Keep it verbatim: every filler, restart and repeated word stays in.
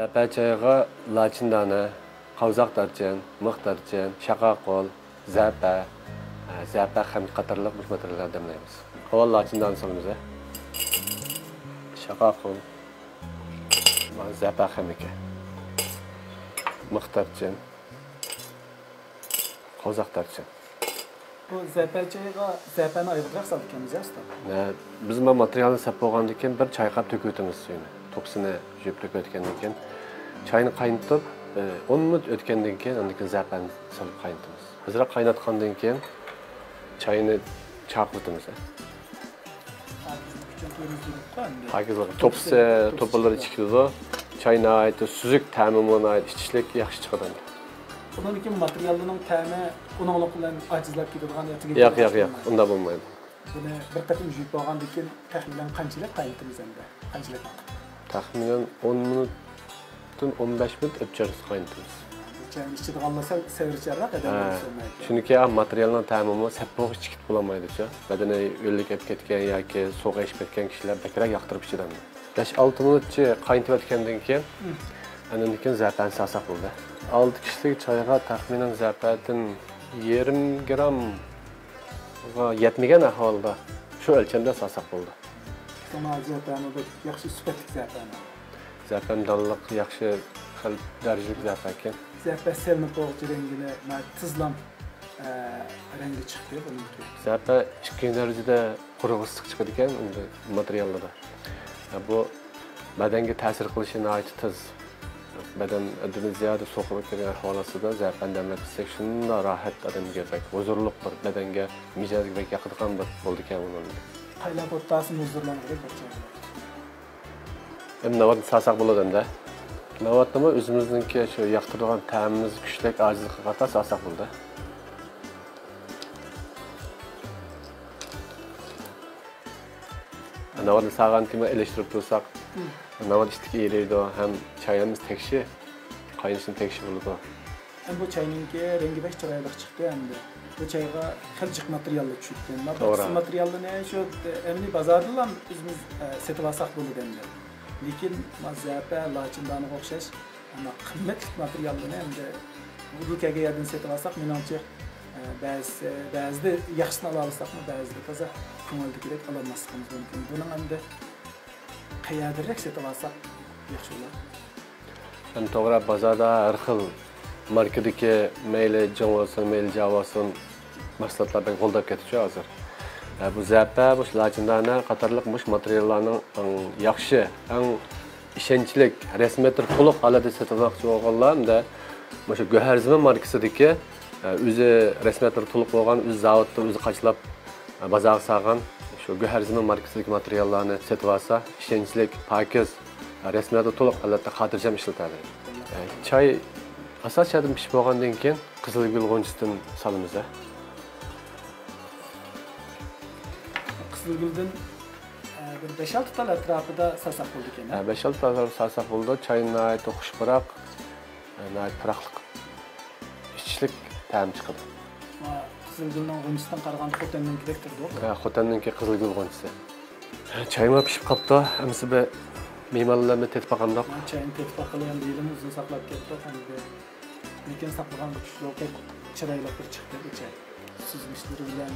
زەپە چايىغا لاچىندانە، قاۋزاق دارچىن، مىخ دارچىن، شاقاقۇل، زەپە، ئە، زەپە خەمىكى قاتارلىق مۇشۇ ماتېرىياللارنى دەملەيمىز. ئاۋۋال لاچىندانە سالىمىز، ئە. شاقاقۇل، زەپە خەمىكى، مىخ دارچىن، قاۋزاق دارچىن. بۇ زەپە چايىغا زەپەنى ئايرىقراق سالىدىكەنمىز، ئە، ئۇستا؟ ھە، بىز مانا ماتېرىيالنى سەپ بولغاندىن كېيىن بىر چايقاپ تۆكۈۋېتىمىز سۈيىنى. توپىسىنى يۇيۇپ تۆكۈۋەتكەندىن كېيىن، چاينى قاينىتىپ، ئون مىنۇت ئۆتكەندىن كېيىن، ئاندىن كېيىن زەپەننى سېلىپ قاينىتىمىز. ئازراق قايناتقاندىن كېيىن، چاينى چاقىۋېتىمىز. پاكىزلىق ئۈچۈن قويىمىز دېدۇق ئەمدى. پاكىزلىق. توپىسى، توپىسى، توپىلىرى چىقىدۇ. چاي ناھايىتى سۈزۈك، تەمىمۇ ناھايىتى ئىچىشلىك، ياخشى چىقىدۇ. ئۇنىڭدىن كېيىن ماتېرىياللىرىنىڭ تەمى ئۇنىڭلىق بىلەن ئاجىزلاپ كېتىدىغان ياكى ياق، ياق، ياق، ئۇنداق بولمايدۇ. بۇنى بىر قېتىم يۇيۇپ بولغاندىن كېيىن تەخمىنەن قانچىلىك قاينىتىمىز ئەمدى؟ قانچىلىك ۋاقىت؟ تەخمىنەن ئون مىنۇتتىن ئون بەش مىنۇت ئۆپچەرسىز قاينىتىمىز. چاينى ئىچىدىغانلار سەل سەۋرچانراق ئادەملەر ھە، بولسا بولمايدۇ. چۈنكى ھە، ماتېرىيالنىڭ تەمىمۇ سەپپىغا ئىچىپ كېتىپ بولالمايدۇچۇ. بەدىنى ھۆللۈك ئېلىپ كەتكەن ياكى سوغۇق ئېشىپ كەتكەن كىشىلەر بەكرەك ياقتۇرۇپ ئىچىدۇ. بەش-ئالتە مىنۇتچە قاينىتىۋەتكەندىن كېيىن، ئاندىن كېيىن زەپەننى سالساق بولدى. ئالتە كىشىلىك چايغا تەخمىنەن زەپەدىن يېرىم گرامغا يەتمىگەن ئەھۋالدا شۇ ئۆلچەمدە سالساق بولدى. شۇڭا زەپەنى بەك ياخشى سۈپەتلىك زەپەن. زەپەن دانلىق، ياخشى خىل دەرىجىلىك زەپەنكەن. زەپە سېلىنىپ بولغۇچە رەڭگىنى ناھايىتى تېزلا، ئە، رەڭگى چىقتى بۇنىڭكى. زەپە ئىككىنچى دەرىجىدە قۇرۇق ئىسسىق چىقىدىكەن ئەمدى ماتېرىياللىرىدا. بۇ بەدەنگە تەسىر قىلىشى ناھايىتى تېز. بەدەن ئاددىدىن زىيادە سوقۇپ كىرگەن ئەھۋال ئاستىدا زەپەن دەملەپ ئىچسەك شۇنداق راھەت ئادەمگە بەك ھۇزۇرلۇق بىر بەدەنگە، مىجەزگە بەك ياقىدىغان بىر بولىدىكەن ئۇنىڭ. قايلاپ ئولتۇرسىمۇ ھۇزۇرلانغۇدەك بىر چاغ. ئەمدى ناۋاتنى سالساق بولىدۇ ئەمدى. ناۋاتنىمۇ ئۆزىمىزنىڭكى شۇ ياقتۇرىدىغان تەمىمىز كۈچلۈك ئاجىزلىقىغا قارىتا سالساق بولىدۇ. ناۋاتنى سالغاندىن كېيىن ئېلىشتۇرۇپ تۇرساق، ناۋات ئىتتىك ئېرىيدۇ، ھەم چاينىمىز تەكشى، قاينىشىنى تەكشى بولىدۇ. ھەم بۇ چاينىڭكى رەڭگى بەك چىرايلىق چىقتى ئەمدى. بۇ چايغا خېلى جىق ماتېرىياللار چۈشۈپتۇ. توغرا. ماتېرىياللىرىنى شۇ ئەمدى بازاردىنلا ئۆزىمىز، ئە، سېتىۋالساق بولىدۇ ئەمدى. لېكىن ما زەپە، لاچىندانغا ئوخشاش ئەمما قىممەتلىك ماتېرىياللىرىنى ئەمدى بۇ كەلگەن يەردىن سېتىۋالساق، مېنىڭچە، ئە، بەزى، بەزىدە ياخشىسىنى ئالالىساقمۇ، بەزىدە تازا كۆڭۈلدىكىدەك ئالالماسلىقىمىز مۇمكىن. بۇنىڭ ئەمدى قەيەردىنرەك سېتىۋالساق ياخشى بولار؟ ھەم توغرا، بازاردا ھەر خىل ماركىدىكى مەيلى جىڭ بولسۇن، مەيلى جاۋا بولسۇن، مەھسۇلاتلار بەك غولداپ كەتتىچۇ ھازىر. ھە، بۇ زەپە، مۇشۇ لاچىندانە قاتارلىق مۇشۇ ماتېرىياللارنىڭ ئەڭ ياخشى، ئەڭ ئىشەنچلىك، رەسمىيەتلىرى تولۇق ھالەتتە سېتىلماقچى بولغانلار ئەمدى مۇشۇ گۆھەرزىمىن ماركىسىدىكى، ئە، ئۆزى رەسمىيەتلىرى تولۇق بولغان، ئۆزى زاۋۇتتا ئۆزى قاچىلاپ، ئە، بازارغا سالغان شۇ گۆھەرزىمىن ماركىسىدىكى ماتېرىياللارنى سېتىۋالسا، ئىشەنچلىك، پاكىز، ئە، رەسمىيەتلىرى تولۇق ھالەتتە خاتىرجەم ئىشلىتەلەيدۇ. ئە، چاي ئاساسىي جەھەتتىن پىشىپ بولغاندىن كېيىن قىزىلگۈل غۇنچىسىدىن سالىمىز، ئە. قىزىلگۈلدىن، ئە، بىر بەش-ئالتە تال ئەتراپىدا سالساق بولىدىكەن، ھە؟ ھە، بەش-ئالتە تال سالساق بولىدۇ. چاي ناھايىتى خۇش پۇراق، ئە، ناھايىتى پۇراقلىق، ئىچىشلىك تەم چىقىدۇ. ما، قىزىلگۈلنىڭ غۇنچىسىدىن قارىغاندا خوتەننىڭكىدەك تۇرىدۇ بۇ. ھە، خوتەننىڭكى قىزىلگۈل غۇنچىسى. چايمۇ پىشىپ قاپتۇ. ئەمسە بىر مېھمانلارنى تېتىپ باقامدۇق. ما، چاينى تېتىپ باقىلى، ئەمدى ھېلىمۇ ئۇزۇن ساقلاپ كەتتۇق. ئەمدى لېكىن ساقلىغانغا چۈشتۇق، بەك چىرايلىق بىر چىقتى بۇ چاي. سۈزمىسلىرى بىلەن